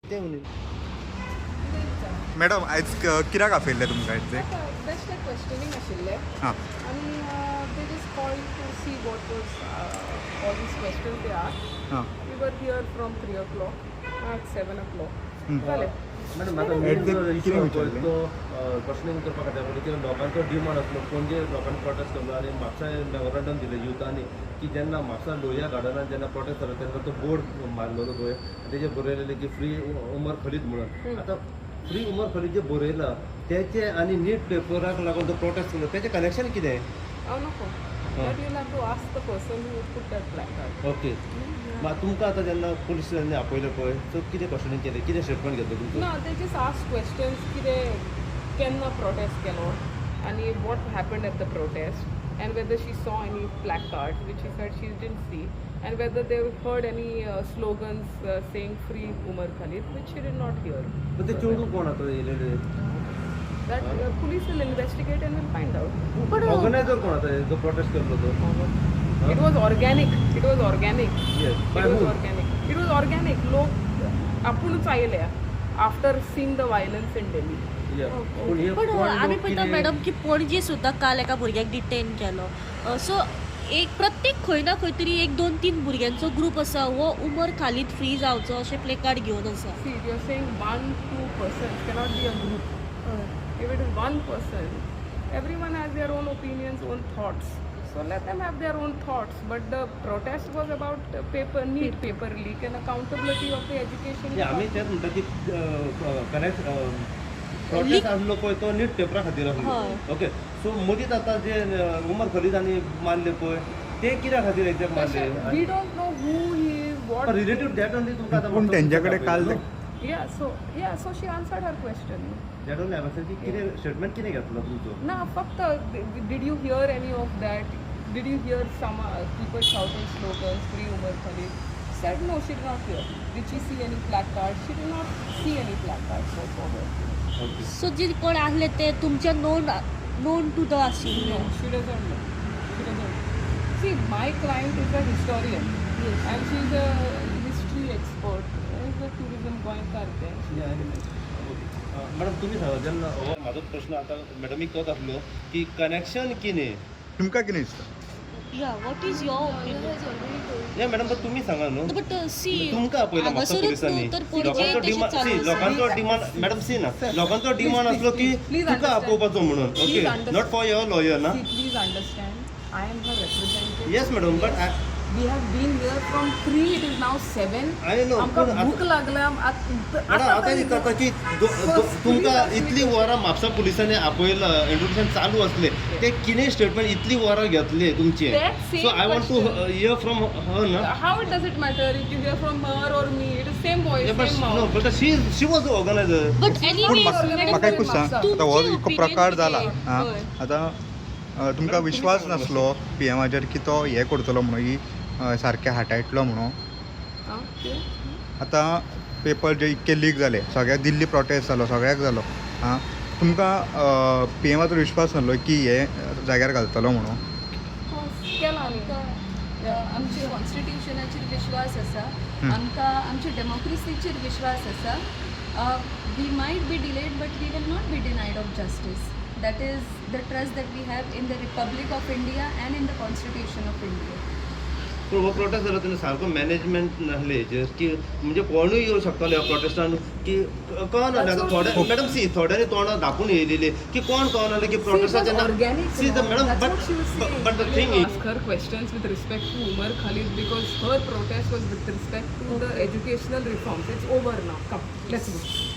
ते म्हणून. मॅडम, आयज कित्याक आपयल्लें तुमकां एक्झॅक्ट? बेश्टें क्वेश्चनींग आशिल्लें आनी they just called to see what was all these questions they asked. We were here from 3 o'clock, at 7 o'clock. जालें. मॅडम, आता At main the जो इशू कितें पळय विचारलें? तो क्वेश्चनिंग करपा खातीर आपयलो, कित्याक लोकांचो डिमांड आसलो. पणजे लोकांनी प्रोटेस्ट केलो आनी म्हापसा मेमोरंडम दिलें युथांनी की जेन्ना म्हापसा लोहिया गार्डनान जेन्ना प्रोटेस्ट जालो तेन्ना तो बोर्ड मारलेलो पळय आनी तेजेर बरयलेलें की फ्री उमर खलीद म्हणून. आतां फ्री उमर खलीद जे बरयलां तेचें आनी नीट पेपराक लागून तो प्रोटेस्ट केलो तेचें कनेक्शन कितें? हांव नको. That you'll have to ask the person who put that placard. Okay, मागीर तुमकां आतां जेन्ना पुलिसांनी आपयलें पळय, सो कितें क्वेश्चनींग केलें, कितें स्टेटमेंट घेतलो तुमचो? ना, they just asked questions, कितें, केन्ना protest केलो आनी what happened at the protest and whether she saw any placards, which she said she didn't see, and whether they heard any slogans saying "Free Umar Khalid," which she did not hear. पण ते चेडूं कोण आतां येयलेले? That police will investigate and will find out. पण organiser कोण आतां जो protest केल्लो तो? It was organic. It was organic. Yes. It By was who? Organic. It was organic. लोक आपूणच आयले after seeing the violence in Delhi. Yeah. पूण हे पण कोण आमी लोक पळयता कितें- मॅडम की पणजे सुद्दां काल एका भुरग्याक डिटेन केलो. सो एक प्रत्येक खंय ना खंय तरी एक दोन तीन भुरग्यांचो ग्रूप आसा, हो उमर खालीद फ्री जावचो अशें प्लेकार्ड घेवन आसा. See, you're saying one, two persons cannot be a group. If it is one person, everyone has their own opinions, own thoughts. So let them have their own thoughts. But the protest was about paper, NEET paper leak and accountability of the education. Yeah, आमी तेच म्हणटा की connect protest आसलो पळय तो नीट पेपरा खातीर आसलो. हय. ओके, सो मदींच आतां जे उमर खलीद आनी मारले पळय ते कित्या खातीर एक्झॅक्ट मारले? We don't know who he is, what. Relative that only तुमकां आतां पूण तेंच्या कडेन काल Yeah, so she answered her question. That only हांवें की कितें स्टेटमेंट कितें घेतलो तुमचो? ना, फक्त did you hear any of that? Did you hear some people shouting slogans, "Free Umar Khalid"? Said no, she did not hear. Did she see any placard? She did not see any placard so far. Okay. So जे कोण आसले ते तुमच्या known to the आशिल्ले? No, she doesn't know. She doesn't know. See, my client is a historian and she's a history expert. Is a tourism गोंयकार तें. Madam, तुमी सांगा, जेन्ना हो म्हाजो प्रश्न आतां मॅडमीक तोच आसलो की कनेक्शन कितें? तुमकां कितें दिसता? Yeah, what is your opinion? या मॅडम, पण तुम्ही सांगा न्हू. बट सी, तुमकां आपयला म्हापसा हांगासरूच पुलिसांनी. न्हू तर पणजे लोकांचो तशें डिमांड, चालू सी, आसा. लोकांचो डिमांड, मॅडम, सी ना, लोकांचो डिमांड आसलो की Please तुका understand. आपोवपाचो म्हणून. Please okay, understand. Not for your lawyer ना? See, please understand, I am her representative. Yes madam, but We have been here from 3, it is now 7. I know, आमकां पूण भूक लागल्या. मॅडम, आतां दिसता की तुमकां इतली वरां म्हापसा पुलिसांनी आपयला, इंट्रोगेशन चालू आसले, ते कितें स्टेटमेंट इतली वरां घेतले तुमचे? That same so I want to question. Hear from her ना. How it does it matter if you hear from her or me? It is same voice, but same no, mouth. But she was the organizer. But पूण anyway, म्हाका एकूच सांग, आतां हो तुमचें इतको opinion प्रकार जाला कितें? आं, हय. आतां तुमकां विश्वास नासलो पीएमाचेर की तो हें करतलो म्हणून, ही सारकें हाताळटलो म्हणून? आं, कितें? आतां पेपर जे इतके लीक जाले, सगळ्याक दिल्ली प्रोटेस्ट जालो, सगळ्याक जालो आं, तुमकां पीएमाचो विश्वास नासलो की हे जाग्यार घालतलो म्हणून? केला न्ही. आमच्या कॉन्स्टिट्युशनाचेर विश्वास आसा आमकां, आमच्या डेमोक्रेसीचेर विश्वास आसा. We might be delayed, but we will not be denied of justice. That is the trust that we have in the Republic of India and in the Constitution of India. पूण हो प्रोटेस्ट जालो तेन्ना सारको management नासलें हेचेर की म्हणजे कोणूय येवं शकतालो ह्या प्रोटेस्टान की कळना आतां थोडे, मॅडम, सी, थोड्यांनी तोंडां धापून येयलेली की कोण कळना की See, it Protista was organic. See the no? Madam, That's what she was but saying. But the thing Ask her questions with respect to Umar Khalid because her protest was with respect to the educational reforms. It's over now. Come, let's go.